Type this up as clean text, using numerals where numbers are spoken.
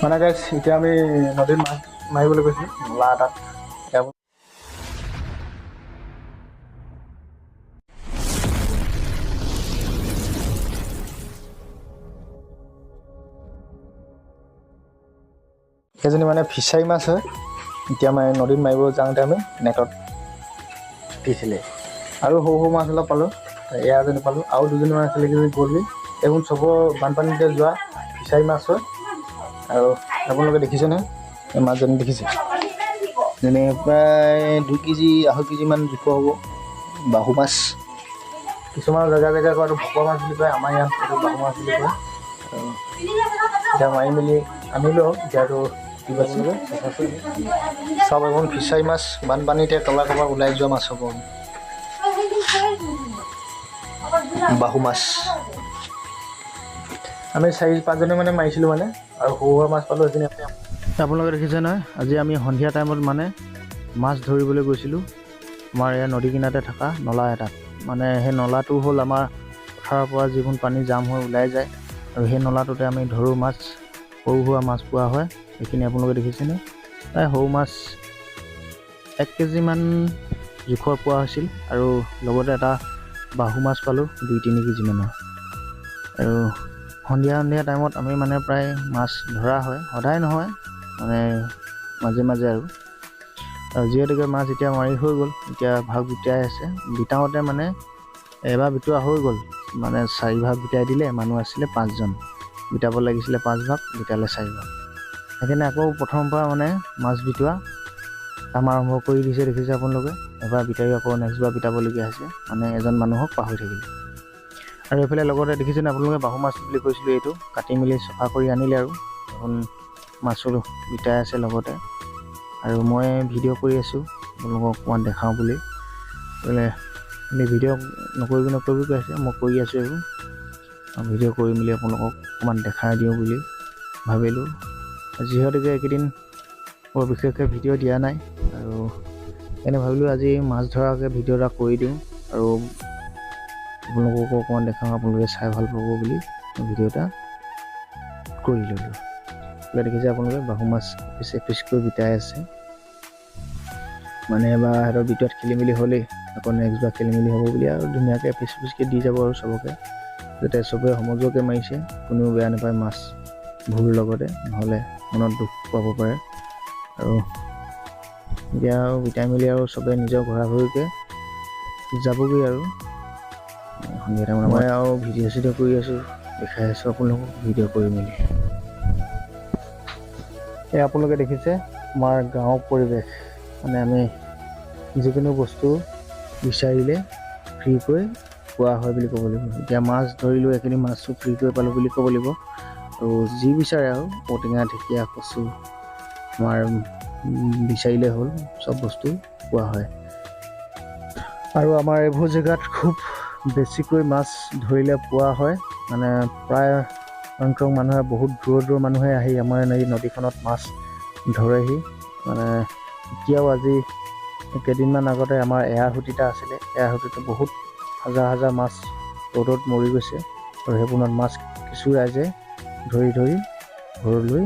মানে গাইছ, এতিয়া আমি নদীত মাছ মাৰিবলৈ গৈছিলোঁ নলা এটাত। এতিয়া সেইজনী মানে ফিচাৰী মাছ হয়। এতিয়া মানে নদীত মাৰিব যাওঁতে আমি নেটত দিছিলে আৰু সৰু সৰু মাছ অলপ পালোঁ। এয়া এজনী পালোঁ আৰু দুজনী মাছ আছিলে, সেইজনী গ'লগৈ। এইবোৰ চবৰ বানপানীতে যোৱা ফিচাৰী মাছ হয়। আৰু আপোনালোকে দেখিছেনে এই মাছজনী? দেখিছে? যেনে প্ৰায় 2 কেজি 2.5 কেজিমান জোখৰ হ'ব বাহু মাছ। কিছুমান জেগা জেগা কয় এইটো ভকুৱা মাছ বুলি কয়, আমাৰ ইয়াত এইটো বাহু মাছ বুলি কয়। আৰু এতিয়া মাৰি মেলি আনিলোঁ আৰু এতিয়া আৰু কিবা চব এইবোৰ ফিচাৰী মাছ, বানপানীতে তলা কবাত ওলাই যোৱা মাছ হ'ব বাহু মাছ। আমি চাৰি পাঁচজনী মানে মাৰিছিলোঁ মানে আৰু সৰু সুৰা মাছ পালোঁ সেইখিনি। আপোনালোকে দেখিছে নহয়, আজি আমি সন্ধিয়া টাইমত মানে মাছ ধৰিবলৈ গৈছিলোঁ আমাৰ ইয়াৰ নদী কিনাৰতে থকা নলা এটাত। মানে সেই নলাটো হ'ল আমাৰ পথাৰৰ পৰা যিবোৰ পানী জাম হৈ ওলাই যায় আৰু সেই নলাটোতে আমি ধৰোঁ মাছ, সৰু সুৰা মাছ পোৱা হয়। সেইখিনি আপোনালোকে দেখিছেনে? প্ৰায় সৰু মাছ 1 কেজিমান জোখৰ পোৱা হৈছিল আৰু লগতে এটা বাহু মাছ পালোঁ 2-3 কেজিমানৰ। আৰু সন্ধিয়া সন্ধিয়া টাইমত আমি মানে প্ৰায় মাছ ধৰা হয়, সদায় নহয় মানে মাজে মাজে। আৰু আৰু যিহেতুকে মাছ এতিয়া মাৰি হৈ গ'ল, এতিয়া ভাগ বিটাই আছে। বিটাওঁতে মানে এবাৰ বিটোৱা হৈ গ'ল, মানে চাৰি ভাগ বিটাই দিলে। মানুহ আছিলে পাঁচজন, বিটাব লাগিছিলে পাঁচ ভাগ, বিটালে চাৰি ভাগ। সেইকাৰণে আকৌ প্ৰথমৰ পৰা মানে মাছ বিটোৱা কাম আৰম্ভ কৰি দিছে। দেখিছে আপোনালোকে, এবাৰ বিটাই আকৌ নেক্সট বাৰ বিটাবলগীয়া হৈছে, মানে এজন মানুহক পাহৰি থাকিলে। আৰু এইফালে লগতে দেখিছেনে আপোনালোকে, বাহু মাছ বুলি কৈছিলোঁ, এইটো কাটি মেলি চফা কৰি আনিলে আৰু এখন মাছো বিটাই আছে লগতে। আৰু মই ভিডিঅ' কৰি আছোঁ আপোনালোকক অকণমান দেখাওঁ বুলি। বোলে এনেই ভিডিঅ' নকৰিবি নকৰিবি কৈ আছে, মই কৰি আছোঁ। এইবোৰ ভিডিঅ' কৰি মেলি আপোনালোকক অকণমান দেখাই দিওঁ বুলি ভাবিলোঁ, যিহেতুকে এইকেইদিন বৰ বিশেষকৈ ভিডিঅ' দিয়া নাই। আৰু এনে ভাবিলোঁ আজি মাছ ধৰাকৈ ভিডিঅ' এটা কৰি দিওঁ আৰু আপোনালোককো অকণমান দেখাওঁ, আপোনালোকে চাই ভাল পাব বুলি ভিডিঅ' এটা কৰি ল'লোঁ। দেখিছে আপোনালোকে, বাহু মাছ এপিচ এপিচকৈ বিটাই আছে। মানে এবাৰ সিহঁতৰ বিটোৱাত খেলি মেলি হ'লেই আকৌ নেক্সট বাৰ খেলি মেলি হ'ব বুলি আৰু ধুনীয়াকৈ এপিচ এপিচকৈ দি যাব আৰু চবকে, যাতে চবে সমজুৱাকৈ মাৰিছে, কোনেও বেয়া নাপায় মাছ ভুল লগতে, নহ'লে মনত দুখ পাব পাৰে। আৰু এতিয়া আৰু বিটাই মেলি আৰু চবে নিজৰ ঘৰা ঘৰিকৈ যাবগৈ। আৰু সন্ধিয়া টাইমত মই আৰু ভিডিঅ' চিডিঅ' কৰি আছোঁ, দেখাই আছোঁ আপোনালোকক ভিডিঅ' কৰি মেলি। এই আপোনালোকে দেখিছে আমাৰ গাঁৱৰ পৰিৱেশ, মানে আমি যিকোনো বস্তু বিচাৰিলে ফ্ৰীকৈ পোৱা হয় বুলি ক'ব লাগিব। এতিয়া মাছ ধৰিলোঁ, এইখিনি মাছো ফ্ৰীকৈ পালোঁ বুলি ক'ব লাগিব। আৰু যি বিচাৰে আৰু ঔটেঙা, ঢেকীয়া, কচু আমাৰ বিচাৰিলে হ'ল, চব বস্তু পোৱা হয়। আৰু আমাৰ এইবোৰ জেগাত খুব বেছিকৈ মাছ ধৰিলে পোৱা হয়। মানে প্ৰায় সংখ্যক মানুহে, বহুত দূৰৰ দূৰৰ মানুহে আহি আমাৰ এই নদীখনত মাছ ধৰেহি। মানে এতিয়াও আজি কেইদিনমান আগতে আমাৰ এয়াৰ সুঁতি এটা আছিলে, এয়াৰ সুঁতিটো বহুত হাজাৰ হাজাৰ মাছ ৰ'দত মৰি গৈছে আৰু সেইবোৰত মাছ কিছু ৰাইজে ধৰি ধৰি ঘৰলৈ